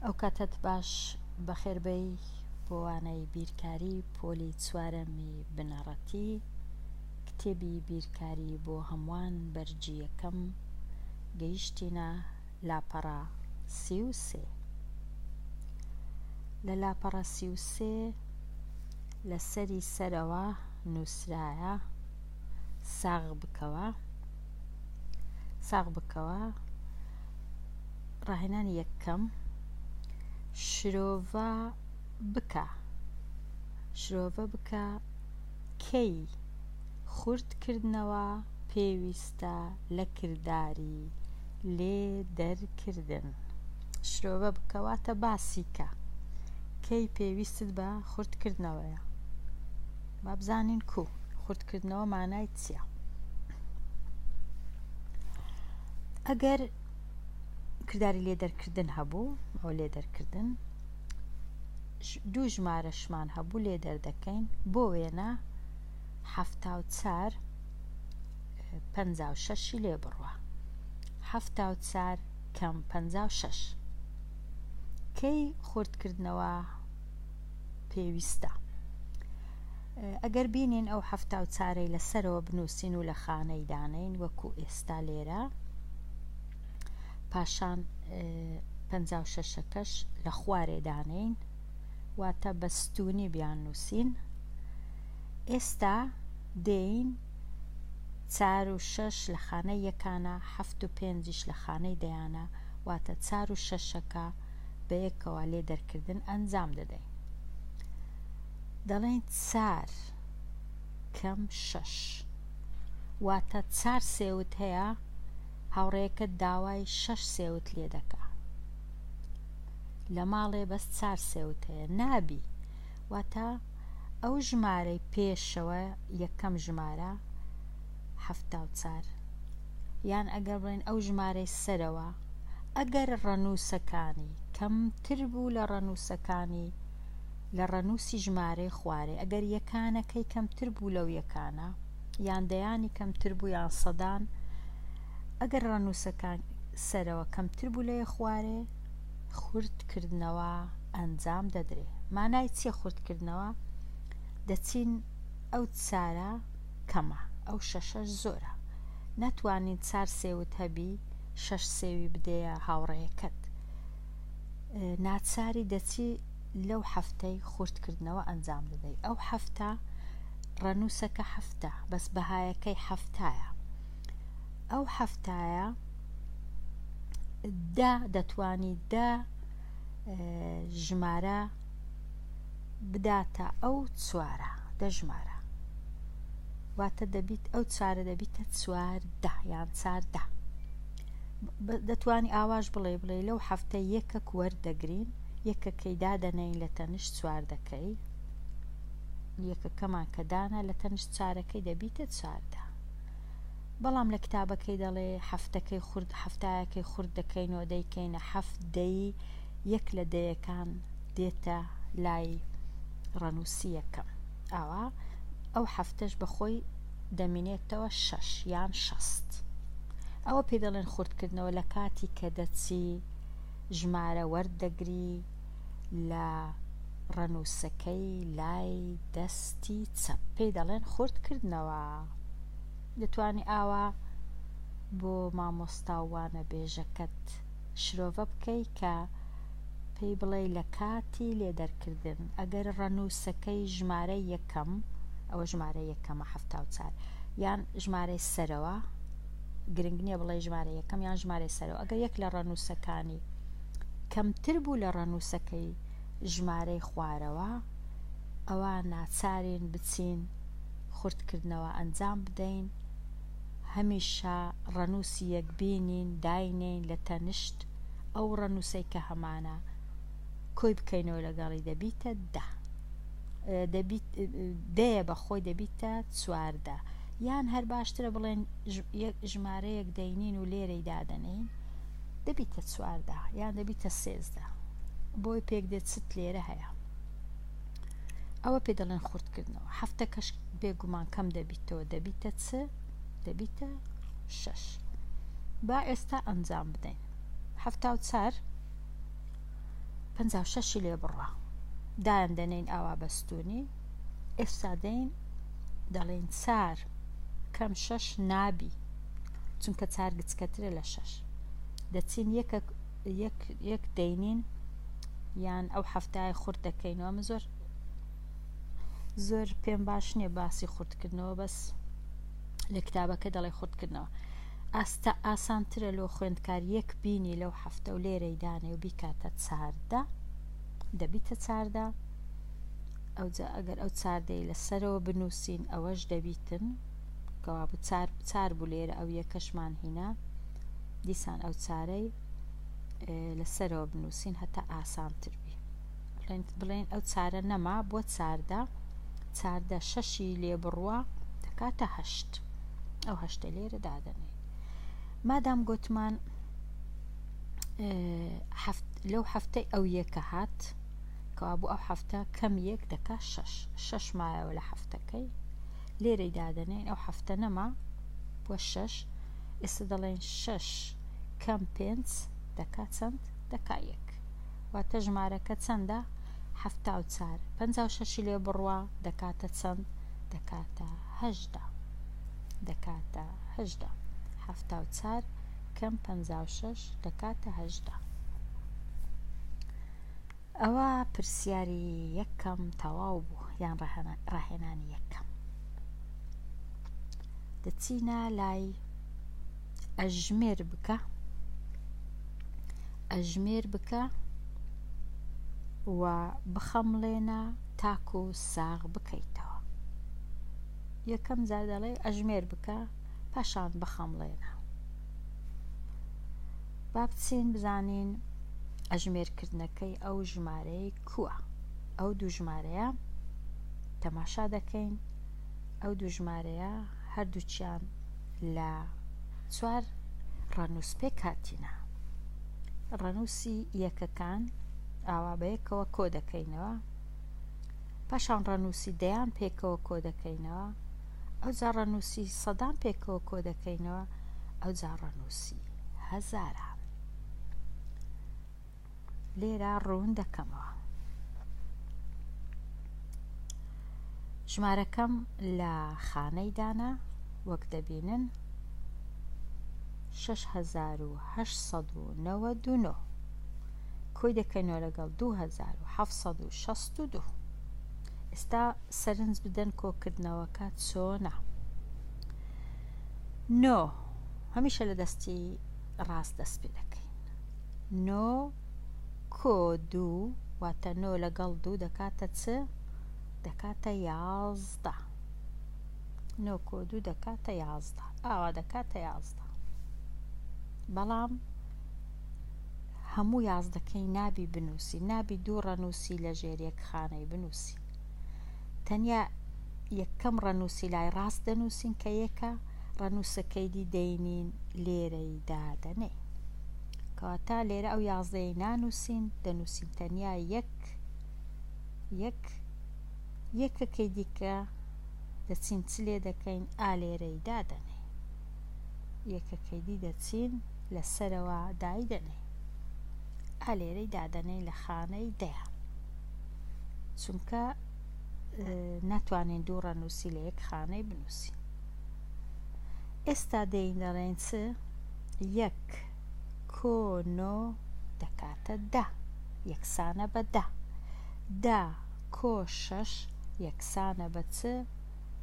ئەو کاتەت باش بەخێربێی بۆ وانەی بیرکاری پۆلی چوارەمی بنەڕەتی کتێبی بیرکاری بۆ هەمووان بەرگی یەکەم گەیشتینە لاپەڕە 33 لە لاپەڕە 33 لە سەری سەرەوە نووسرایە ساغ بکەوە ساغ بکەوە ڕاهێنانی یەکەم، شرۆڤە بکە شرۆڤە بکە کەی خورد کردنەوە پێویستە لە کرداری لێ دەرکردن شرۆڤە بکە واتە باسی کە کەی پێویستت بە خورد کردنەوەیە با بزانین کو خورد کردنەوە مانای چییە؟ ئەگەر کرداری لێ دەرکردن هەبوو ئەو لێ دەرکردن دوو ژمارەشمان هەبوو لێ دەردەکەین بۆ وێنە حەفتا و چار پەنجا و شەشی لێ بڕوە حەفتا و چار کەم پەنجا و شەش کەی خوردکردنەوە پێویستە ئەگەر بینین ئەو حەفتا و چارەی لە سەرەوە بنووسین و لە خانەی دانەین وەکو ئێستا لێرە پاشان پەنجا و شەشەکەش لە خوارێ دانەین واتە بە ستونی بیان نووسین ئێستا دێین چار و شەش لە خانەی یەکانە حەفت و پێنجیش لە خانەی دەیانە واتە چار و شەشەکە بەیەکەوە لێ دەرکردن ئەنجام دەدەین دەڵێین چار کەم شەش واتە چار سێوت هەیە هاوڕێیەکەت داوای شەش سێوت لێ دەکا لە ماڵێ بەس چار سێوت هەیە نابی واتە ئەو ژمارەی پێشەوە یەکەم ژمارە حەفتا و چار یان ئەگەر بڵێن ئەو ژمارەی سەرەوە ئەگەر ڕەنووسەکانی کەمتر بوو لە ڕەنووسەکانی لە ڕەنووسی ژمارەی خوارێ ئەگەر یەکانەکەی کەمتر بوو لەو یەکانە یان دەیانی کەمتر بوو یان سەدان ئەگەر ڕەنووسەکان سەرەوە کەمتر بوو لە خوارێ خورد کردنەوە ئەنجام دەدرێ مانای چیە خورد کردنەوە دەچین ئەو چارە کەمە ئەو شەشەش زۆرە ناتوانین چار سێوت هەبی شەش سێوی بدەیە هاوڕێیەکەت ناچاری دەچی لەو هەفتەی خوردکردنەوە ئەنجام دەدەی ئەو هەفتە ڕەنووسەکە هەفتە بەس بەهایەکەی هەفتایە ئەو هەفتایە دە دەتوانی دە ژمارە بداتە ئەو چوارە دە ژمارە واتە دەبیت ئەو چارە دەبیتە چوار دە یان چار دە دەتوانی ئاواش بڵێ بڵێ لەو هەفتە یەکەک وەردەگرین یەکەکەی دادەنێین لە تەنیشت چواردەکەی یەکەکەمان کە دانا لە تەنیشت چارەکەی دەبیتە چاردە بەڵام لە کتابەکەی دەڵێ هەفتەکەی خورد هەفتایەکەی خورد دەکەینەوە دەیکەینە هەفت دەی یەک لە دەیەکان دێتە لای ڕەنووسی یەکەم ئاوا ئەو هەفتەش بەخۆی دەمینێتەوە شەش یان شەست ئەوە پێ دەڵێن خوردکردنەوە لە کاتی کە دەچی ژمارە وەردەگری لە ڕەنووسەکەی لای دەستی چەپ پێی دەڵێن خوردکردنەوە. دەتوانی ئاوا بۆ مامۆستا و وانەبێژەکەت شرۆڤە بکەی کە پێی بڵێی لە کاتی لێدەرکردن ئەگەر ڕەنووسەکەی ژمارەی یەکەم ئەوە ژمارەی یەکەمە 74 یان ژمارەی سەرەوە گرنگ نییە بڵێ ژمارە یەکەم یان ژمارەی سەرەوە ئەگەر یەک لە ڕەنووسەکانی کەمتر بوو لە ڕەنووسەکەی ژمارەی خوارەوە ئەوا ناچارین بچین خوردکردنەوە ئەنجام بدەین هەمیشە ڕەنووسی یەک بینین داینێین لە تەنشت ئەو ڕەنووسەی کە هەمانە کۆی بکەینەوە لەگەڵی دەبیتە دە دەبیت دەیە بە خۆی دەبیتە چواردە یان هەر باشترە بڵێن ژمارەیەک دەینین و لێرەی دادەنێین دەبیتە چواردە یان دەبیتە سێزدە بۆی پێک دێت چت لێرە هەیە ئەوە پێ دەڵێن خورتکردنەوە هەفتەکەش بێگومان کەم دەبیتەوە دەبیتە چ دەبیتە شەش با ئێستا ئەنجام بدەین 74. 56ی لێ بڕوا دایان دەنێین ئاوا بە ستونی ئێستا دێین دەڵێین چار کەم شەش نابی چونکە چار گچکەترە لە شەش دەچین یەکە یەک یەک دەینین یان ئەو هەفتای خورد دەکەینەوە من زۆر زۆر پێم باش نییە باسی خوردکردنەوە بەس لە کتابەکە دەڵێ خوردکردنەوە ئاستە ئاسانترە لۆ خوێندکار یەک بینی لەو هەفتە و لێرەی دانێ و بیکاتە چاردە دەبیتە چاردە ئەوجا ئەگەر ئەو چاردەی لە سەرەوە بنووسین ئەوەش دەبیتن کەوابوو چار چار بوو لێرە ئەو یەکەشمان هینا دیسان ئەو چارەی لە سەرەوە بنووسین هەتا ئاسانتر بی بڵێن ئەو چارە نەما بۆ چاردە چاردە شەشی لێ بڕوا دەکاتە هەشت ئەو هەشتە لێرە دادەنێین مادام گوتمان لەو هەفتەی ئەو یەکە هات کەوابوو ئەو هەفتە کەم یەک دەکا شەش شەش مایەوە لە هەفتەکەی لێرەی دادەنێین ئەو هەفتە نەما بووە شەش ئێستا دەڵێن شەش کەم پێنج دەکا چەند دەکا یەک واتە ژمارەکە چەندە 74 56 لێ بڕوا دەکاتە چەند دەکاتە هەژدە دەکاتە هەژدە 74 کەم 56 دەکاتە هەژدە ئەوە پرسیاری یەکەم تەواو بوو یان ڕاهێنانی یەکەم دەچینە لای ئەژمێر بکە ئەژمێر بکە و بخەمڵێنە تاکو ساغ بکەیتەوە یەکەم جار دەڵێ ئەژمێر بکە پاشان بخەمڵێنە با بچین بزانین ئەژمێرکردنەکەی ئەو ژمارەیەی کووە؟ ئەو دوو ژمارەیە تەماشا دەکەین ئەو دوو ژمارەیە هەردووچیان لە چوار ڕەنووس پێک هاتینە ڕەنووسی یەکەکان ئاوا بە یەکەوە کۆ دەکەینەوە پاشان ڕەنووسی دەیان پێکەوە کۆ دەکەینەوە ئەوجا ڕەنووسی سەدان پێکەوە کۆ دەکەینەوە ئەوجا ڕەنووسی هەزاران لێرە ڕوون دەکەمەوە ژمارەکەم لە خانەی دانا وەک دەبینن 6899 کۆی دەکەینەوە لەگەڵ 2762 ئێستا سەرنج بدەن کۆکردنەوەکە چۆنە نۆ هەمیشە لە دەستی ڕاست دەست پێ دەکەین نۆ کۆ دوو واتە نۆ لەگەڵ دوو دەکاتە چ دەکاتە یازدە نۆ کۆ دوو دەکاتە یازدە ئاوا دەکاتە یازدە بەڵام هەموو یازدەکەی نابی بنووسی نابی دوو ڕەنووسی لە ژێر یەک خانەی بنووسی تەنیا یەکەم ڕەنووسی لای ڕاست دەنووسین کە یەکە ڕەنووسەکەی دی دەینین لێرەی دادەنێین کەواتە لێرە ئەو یازدەیەی نانووسین دەنووسین تەنیا یەک یەک یەکەکەی دیکە دەچین چ لێ دەکەین ئا لێرەی دادەنێین یەکەکەی دی دەچین لە سەرەوە دایدەنێین ئا لێرەی دادەنێین لە خانەی دەیان چونکە ناتوانین دوو ڕەنووسی لە یەک خانەی بنووسین ئێستا دێین دەڵێین چ یەک کۆ نۆ دەکاتە دە یەکسانە بە دە دە کۆ شەش یەکسانە بە چ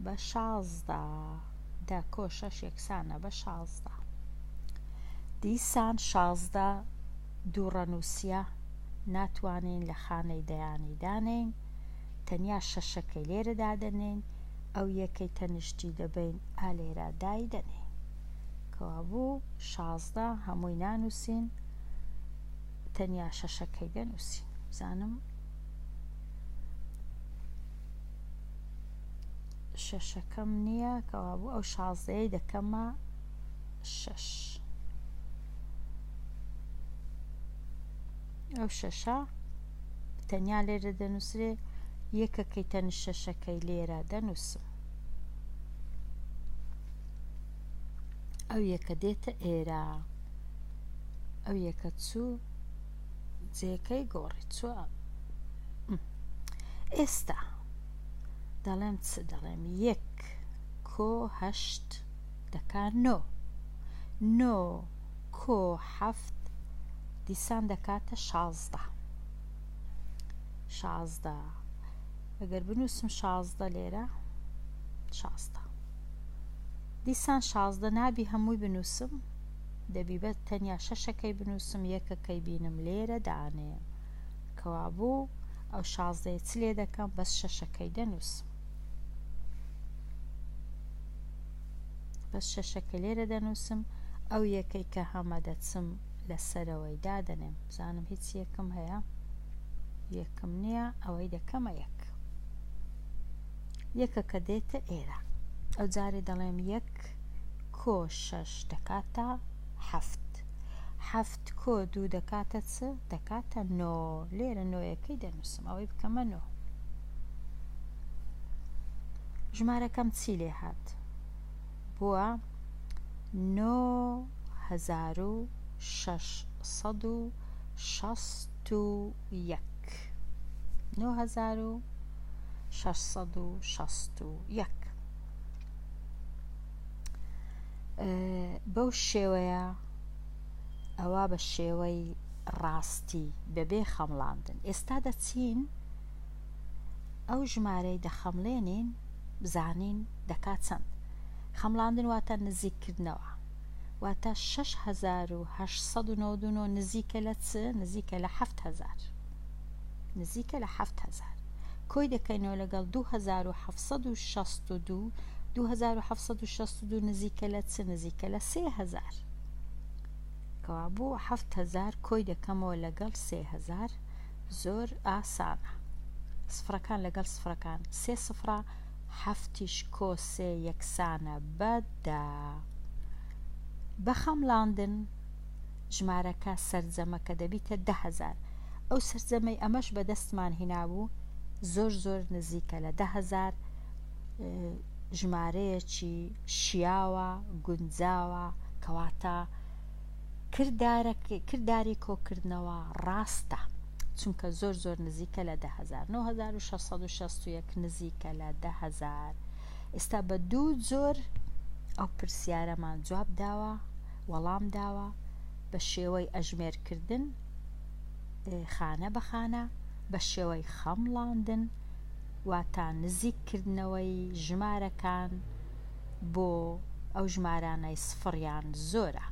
بە شازدە دە کۆ شەش یەکسانە بە شازدە دیسان شازدە دوو ڕەنووسیە ناتوانین لە خانەی دەیانی دانێین تەنیا شەشەکەی لێرە دادەنێین ئەو یەکەی تەنیشتی دەبەین ئا لێرە دایدەنێین کەوابوو شازدە هەمووی نانووسین تەنیا شەشەکەی دەنووسین بزانم شەشەکەم نییە کەوابوو ئەو شازدەیەی دەکەمە شەش ئەو شەشە تەنیا لێرە دەنووسرێ یەکەکەی تەنش شەشەکەی لێرە دەنووسم ئەو یەکە دێتە ئێرە ئەو یەکە چوو جێکەی گۆڕی چوە ئێستا دەڵێم چ دەڵێم یەک کۆ هەشت دەکا نۆ نۆ کۆ حەفت دیسان دەکاتە 16 16 ئەگەر بنووسم 16 لێرە 16 دیسان 16 نابی هەمووی بنووسم دەبی بە تەنیا شەشەکەی بنووسم یەکەکەی بینم لێرە دانێم کەوابوو ئەو شازدەیە چ لێ دەکەم بەس شەشەکەی دەنووسم بەس شەشەکە لێرە دەنووسم ئەو یەکەی کە هەمە دەچم لە سەرەوەی دادەنێم بزانم هیچ یەکم هەیە یەکم نییە ئەوەی دەکەمە یەک یەکەکە دێتە ئێرە ئەو جارێ دەڵێم یەک کۆ شەش دەکاتە حەفت حەفت کۆ دوو دەکاتە چ؟ دەکاتە نۆ لێرە نۆیەکەی دەنووسم ئەوەی بکەمە نۆ ژمارەکەم چی لێ هات بووە 9661 9661 بەو شێوەیە ئەوە بە شێوەی ڕاستی بەبێ خەمڵاندن ئێستا دەچین ئەو ژمارەی دەخەمڵێنین بزانین دەکات چەند خەمڵاندن واتە نزیککردنەوە واتە 6899 نزیکە لە چ نزیکە لە 7000 نزیکە لە 7000 کۆی دەکەینەوە لەگەڵ 2762 2762 نزیکە لە چ نزیکە لە 3000 کەوابوو 7000 کۆی دەکەمەوە لەگەڵ 3000 زۆر ئاسانە سفرەکان لەگەڵ سفرەکان سێ سفرە حەفتیش کۆ سێ یەکسانە بە دە بە خەمڵاندن ژمارەکە سەرجەمەکە دەبیتە 10000 ئەو سەرجەمەی ئەمەش بەدەستمان هینابوو زۆر زۆر نزیکە لە 10000 ژمارەیەکی شیاوە گونجاوە کەواتە کرداری کۆکردنەوە ڕاستە چونکە زۆر زۆر نزیکە لە 10000 9661 نزیکە لە 10000 ئێستا بە دوو جۆر ئەو پرسیارەمان جواب داوە وەڵام داوە بە شێوەی ئەژمێرکردن خانە بە خانە بە شێوەی خەمڵاندن واتا نزیک کردنەوەی ژمارەکان بۆ ئەو ژمارانەی سفڕیان زۆرە.